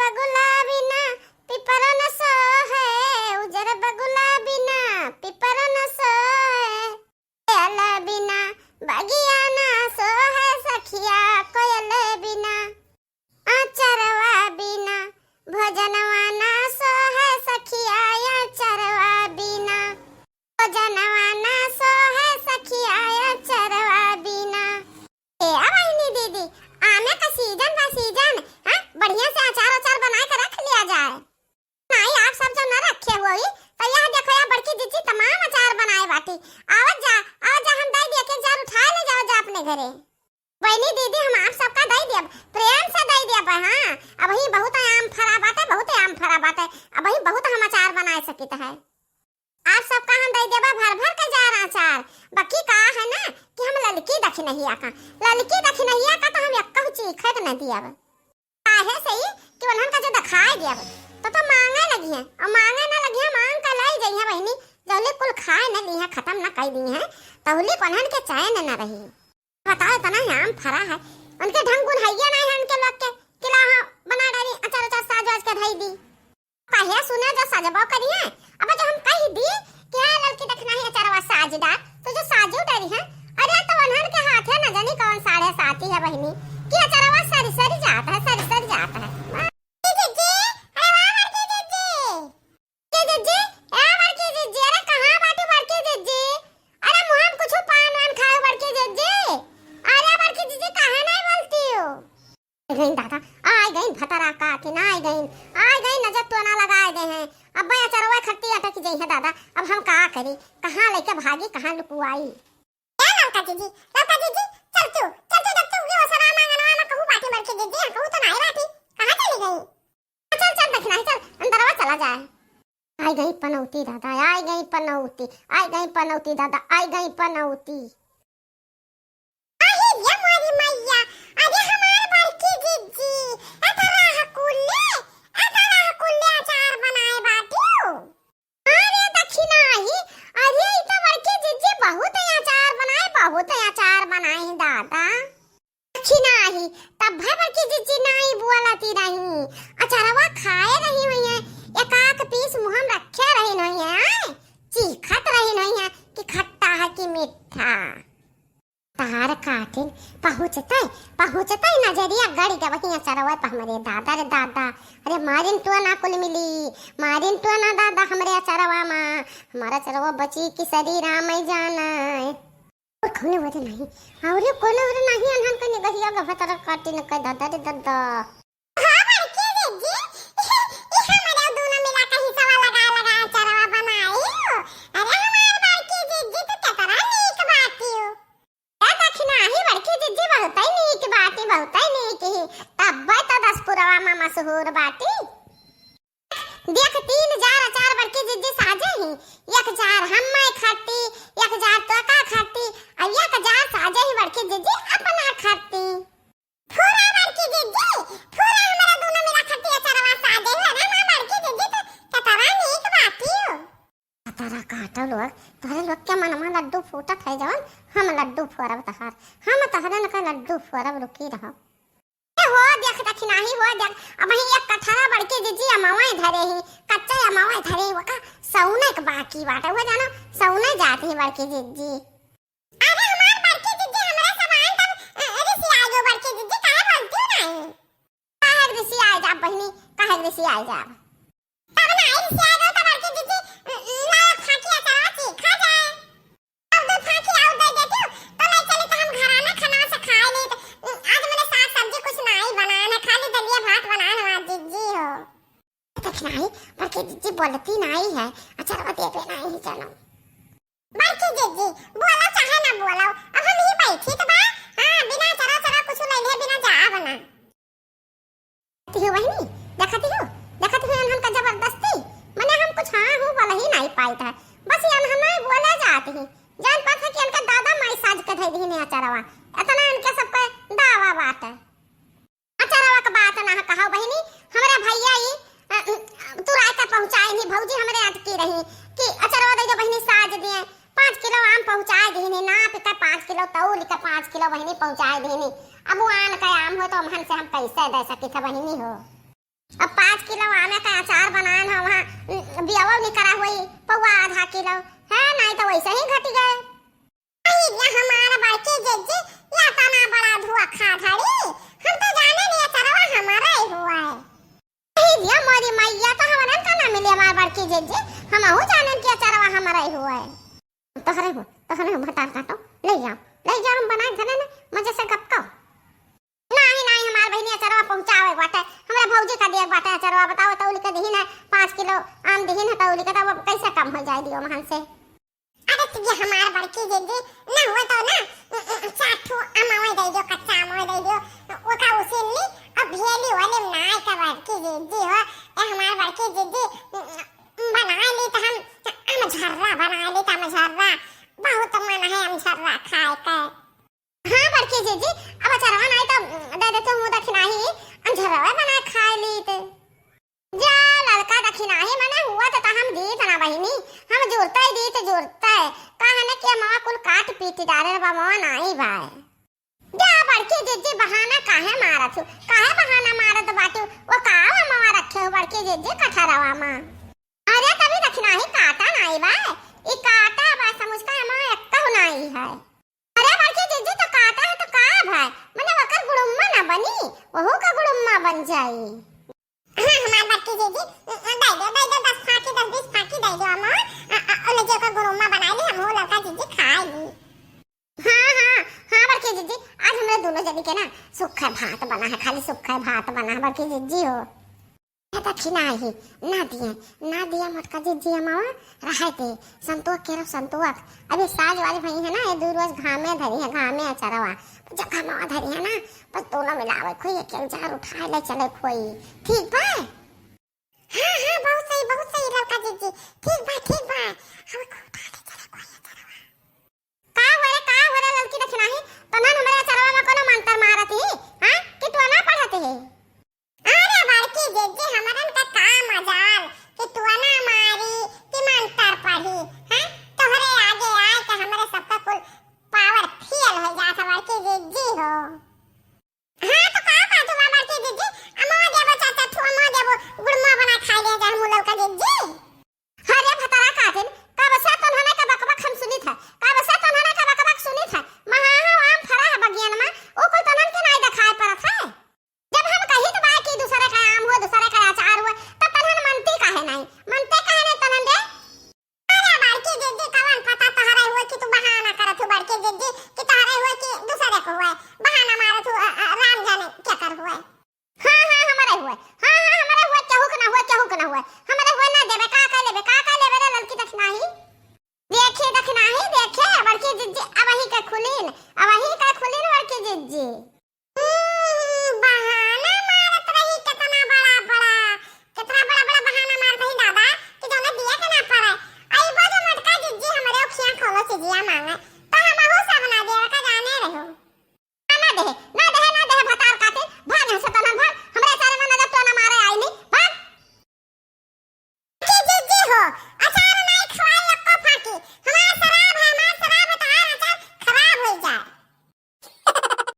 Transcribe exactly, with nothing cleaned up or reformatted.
बगुला बिना पिपरा न सोहे, उजर बगुला बिना पिपरा न सोहे। कोयल बिना बगिया ना सोहे सखिया, कोयल बिना। अचरवा बिना भोजनवा ना सोहे सखिया, अचरवा बिना। भोजनवा ना सोहे सखिया, अचरवा बिना। ए, आ बहिनी दीदी, आमे का सीजन बा सीजन, हाँ? बढ़िया से अचार उचार बनाए के रख लिया जाए। नाहीं, आप सब जो न रखे होई, तो यह देखो, यह बड़की जिज्जी तमाम अचार बनाए बाटी। आवत जा, आवत जा, हम दई दिया के अचार उठाए ले जाओ जा अपने घरे। बहिनी दीदी, हम आप सबका दई दियब, प्रेम से दई दियब, हाँ। अबहीं बहुत आम फरा बाटे, बहुत आम फरा बाटे, अबहीं बहुत हम अचार बनाए सकित है। आप सबका हम दई देबा भर भर के जार अचार। बाकी का है ना कि हम ललकी दखिनहिया का, ललकी दखिनहिया का तो हम एक्कहु चीखे के न दियब। काहे से ई कि उन्हन का जो दखाए दियब तो, तो मांगे लगिहैं, और मांगे न लगिहैं, मांग के लाई जइहैं बहिनी, जौले कुल खाए न लिहैं, खतम न कई दिहैं, तौले उन्हन के चैन न रही। बताओ, इतना ही आम फरा है, उनके ढंग गुण हइये नाहीं है उनके लोग के, कि ला हाँ, बना डारी, अचार, अचार साज वाज के धई दी। कहे सुने जो सजबो करिहैं, अब जो हम कहि दी कि हाँ, ललकी दखिनही अचरवा साज डार, तो जो साजू डारिहैं, अरे तो उन्हन के हाथे न जानी कौन साढ़े साती है बहिनी, कि अचरवा सरि सरि जात है, सरि सरि जात है। बड़की जिज्जी, अरे वाह बड़की जिज्जी। बड़की जिज्जी, ए बड़की जिज्जी, अरे कहाँ बाटी बड़की जिज्जी? अरे मुँह में कुछ पान वान खाओ बड़की जिज्जी। अरे बड़की जिज्जी, काहे नहीं बोलती हो? आई गई दादा, आई गई भतरा काटिन, आई गई, आई गई नजर टोना लगाए दे हैं। अब मैं अचरवा खट्टी अटक गई है दादा, अब हम का करी, कहाँ लेके भागी, कहाँ लुकुआई? ए ललका जिज्जी, ललका जिज्जी, चल तू, चल तू, जब तू ये ओसरा मांगनवा में कहूँ बाटी बड़की जिज्जी, कहूँ तो नहीं बाटी, कहाँ चली गई? चल, चल, दखिनही, चल, अंदरवा चला जाए। आई गई पनौती दादा, आई गई पनौती, आई गई पनौती दादा, आई गई पनौती। अरे ये मोरी मैया, अरे हमार बड़की जिज्जी, एतरा हकुल्ले, एतरा हकुल्ले अचार बनाए बाटियो। अरे दखिनही, अरे ई तो बड़की जिज्जी बहुत ही अचार बनाए, बहुत ही अचार बनाए हैं दादा। दखिनही, तब भर बड़की जिज्जी नाई बोलती रही। अचरवा खाए रही हुई है, एक आध पीस मुँह में रखे रही हुई है, आय, चीखत रही हुई है कि खट्टा है कि मीठा। तार काटिन पहुँचते, पहुँचते नजरिया गड़ गए वही अचरवा पे हमरे दादा रे दादा। अरे मारिन तो ना कुल मिली, मारिन तो ना दादा हमरे अचरवा मा, हमारा अचरवा बची कि सरी राम ही जाना है। और कौनो वरे नहीं, और कौनो वरे नहीं, अनहन के निगहिया गफा तरह काटी न कह दादा रे दादा। हाँ, बड़की जिज्जी, ई हमरा दोनों मिला के हिस्सा लगा लगा अचरवा बनाई हो। अरे हमार बड़की जिज्जी तो केतना नीक बाटी हो। ए दखिनही बड़की जिज्जी बहुत ही नीक बाटी, बहुत ही नीक ही। तब्बे तो दसपुरवा में मशहूर बाटी। देख, तीन जार अचार बड़की जिज्जी साजे ही, एक जार हम्मे खाती, एक जार तोका खाती, और एक जार साजे ही बड़की जिज्जी अपना खाती। फूरा बड़की जिज्जी, फूरा हमरा दोनों मिला खाती अचारवा साजे ही, अरे हमार बड़की जिज्जी तो कतरा नीक बाटी हो। तारा काटो लोग, तोहरे लोग के मनवा लड्डू फूटत है जवन, हम लड्डू फोरब तहार, हम तोहरे न का लड्डू फोरब, रुकी रहो। ए हो देख दखिनही हो देख, अबही एक कठरा बड़की जिज्जी अमवाई धरे ही, कच्चे अमवाई धरे ही, वका सौने के बाकी बाटे, वो जानो सौने जात ही बड़की जिज्जी। अरे हमार बड़की जिज्जी, हमरा समान तब, अ, रिसिया गयो बड़की जिज्जी, काहे बोलती हो नहीं? काहे रिसिया जाब बहिनी, काहे रिसिया जाब? तब ना आई रिसिया गयो तो बड़की जिज्जी, अ, लाओ फाकी अचार चीखा जाए। अब दो फाकी आउ दे देती हो, तो ले चली तो हम घराना खाना से खाए ली। तो, अ, आज मैंने साग सब्जी कुछ ना ही बनाया ना, खाली दलिया भात बनाया ना, जिज्जी हो। दखिनही, बड़की जिज्जी बोलती नाई है, अचरवा देबे नाई है जानो। बड़की जिज्जी, बोलो चाहे ना बोलो, अब हम ही बैठी तो बा, हाँ, बिना अचरवा, अचरवा कुछ ले ले, बिना जाब ना। देखती हो बहिनी, देखती हो, देखती हो इनहन का जबरदस्ती, मने हम कुछ हाँ हूँ बोल ही नाई पाइत है, बस इनहन नाई बोले जात ही, जान पात है कि इनका दादा माई साज के धई दीने अचरवा, इतना इनके सब पे दावा बात है। अचरवा के बात ना कहो बहिनी, हमरे भैया ई, अ, तुराई के पहुँचाए नहीं, भौजी हमरे अटकी रही कि अचरवा दे दो बहिनी, साज दिए, पाँच किलो आम पहुँचाए दीने, नाप के पाँच किलो, तौल के पाँच किलो बहिनी पहुँचाए दीने। अब वो आन का आम हो तो हमहन से हम कैसे दे सकी थे बहिनी हो। अब पाँच किलो आमे का अचार बनान है, वहाँ, उम, बियावा निकरा हुई, पौवा आधा किलो, है, नाहीं तो वैसे ही घट गए। अरे, ये हमार बड़की जिज्जी, ये तना बड़ा धुआ खा धड़ी, हम तो जाने नहीं, अचरवा हमारा ही हुआ है। अरे, ये मोरी मैया, तो हमरन का ना मिली हमार बड़की जिज्जी, हमहू जानन कि अचरवा हमारा ही हुआ है। तोहरे हो, तोहरे हो, भतार काटो, ले जाओ, ले जाओ, हम बनाए धरे ना, मजे से गप करो। नाहीं, नाहीं, हमार बहिनी अचरवा पहुँचावे बाटे, हमरा भौजी का दिए बाटे अचरवा, बताओ, तौली के दिहिन है, पाँच किलो आम दिहिन है तौली के, तब कैसे कम हो जाए दियो महन से? अरे, तो ये हमार बड़की जिज्जी, ना हुए तो ना, उम, उम, चार ठो आम आवे दे दियो, कच्चा आम आवे दे दियो, ओका उसीन ली, अब भेली वाले नाई का बड़की जिज्जी हो, ए हमार बड़की जिज्जी, उम, उम, बनाए ली तो हम, हम झर्रा बनाए ली तो हम झर्रा, बहुत मन है हम झर्रा खाए के। हाँ बड़की जिज्जी, अब अचरवा नाई तो दे देते हूँ दखिनाही, हम झरवा बनाए खाए लीत। जा ललका दखिनाही मने हुआ तो हम दीत ना बहिनी, हम जुरते दीत जुरते, कहने के माँ कुल काट पीट डारे बा, माँ नाई बाय। जा बड़की जिज्जी बहाना काहे मारत हो, काहे बहाना मारत बाटू, वो का माँ रखे हो बड़की जिज्जी कठरवा माँ? अरे तभी दखिनाही काटा नाई बाय, ई काटा बा समुझका माँ एक्कहु नाई है। अरे बड़की जिज्जी, तो काटा है तो का भाई, मने ओकर गुड़ुम्मा ना बनी, वहू का गुड़ुम्मा बन जाई। हाँ, हमार बड़की जिज्जी, दे दो, दे दो, दस फाकी, दस बीस फाकी दे दो, हम, अ, अ, ले जो ओकर गुड़ुम्मा बनाई ली, हम वो लड़का जिज्जी खाई ली। हाँ, हाँ, हाँ बड़की जिज्जी, आज हमरे दोनों जनी के ना सुक्खा भात बना है, खाली सुक्खा भात बना है बड़की जिज्जी हो। दखिनाही ना दिए, ना दिए मोटका जिज्जी अमावा, रहे दे, संतोख के रहो संतोख। अभी साज वाली भई है ना, ये दू रोज घामे धरी है, घामे अचरवा, जब घामवा धरी है ना, बस दोनों मिलावे खोई, एक एक जार उठाए ले चले खोई, ठीक बा? हाँ, हाँ, बहुत सही, बहुत सही ललका जिज्जी, ठीक बा, ठीक बा, हम खूब उठाए ले चले खोई अचरवा। का हुआ रे, का हुआ रे ललकी दखिनाही? तोहन हमरे अचरवा में कोनो मंतर मारत ही, हाँ? कि टोना पढ़त ही? अरे बड़की जिज्जी, हमरन का का मजाल कि टोना मारी कि मंतर पढ़ी, हाँ? तोहरे आगे आए के हमरे सबका कुल power fail हो जात है बड़की जिज्जी हो। हाँ, तो का बात हुआ बड़की जिज्जी? अमवा देबो चाचा, थू अमवा देबो, गुड़मवा बना खाई ले जा हम ललका जिज्जी। अरे भतारा काटिन, कब से तोन्हने का बकबक हम सुनित है, कब से तोन्हने का बकबक सुनित है। महा हो आम फरा है बगियन में, ओ कुल तोन्हन के नाई देखाए पड़त है। जब हम कहित बा कि दूसरे का आम हुआ, दूसरे का अचार हुआ, तब तोन्हन मनती काहे नाई, मनते काहे नाई तोन्हन रे? अरे बड़की जिज्जी, कवन पता तोहरे हुए कि तू बहाना करत हू बड़की जिज्जी, कि तोहरे हुए कि दूसरे को हुए, बहाना मारत हू, अ, अ, राम जाने क्या कर हुए। हाँ, हाँ, हमरे हुए। हाँ, हाँ, हमरे हुए, केहू के ना हुए, केहू के ना हुए। हमरे हुए ना देबे, का कह लेबे, का कह लेबे रे ललकी दखिनाही? देखे दखिनाही, देखे, बड़की जिज्जी, अबही के खुलीन, अबही के खुलीन बड़की जिज्जी। हम्म, बहाना मारत रही, केतना बड़ा बड़ा, केतना बड़ा बड़ा बहाना मारत रही दादा, कि जौने दिए के ना पड़े। अइबो जो मोटका जिज्जी, हमरे ओखियाँ खोलो चिजिया मा।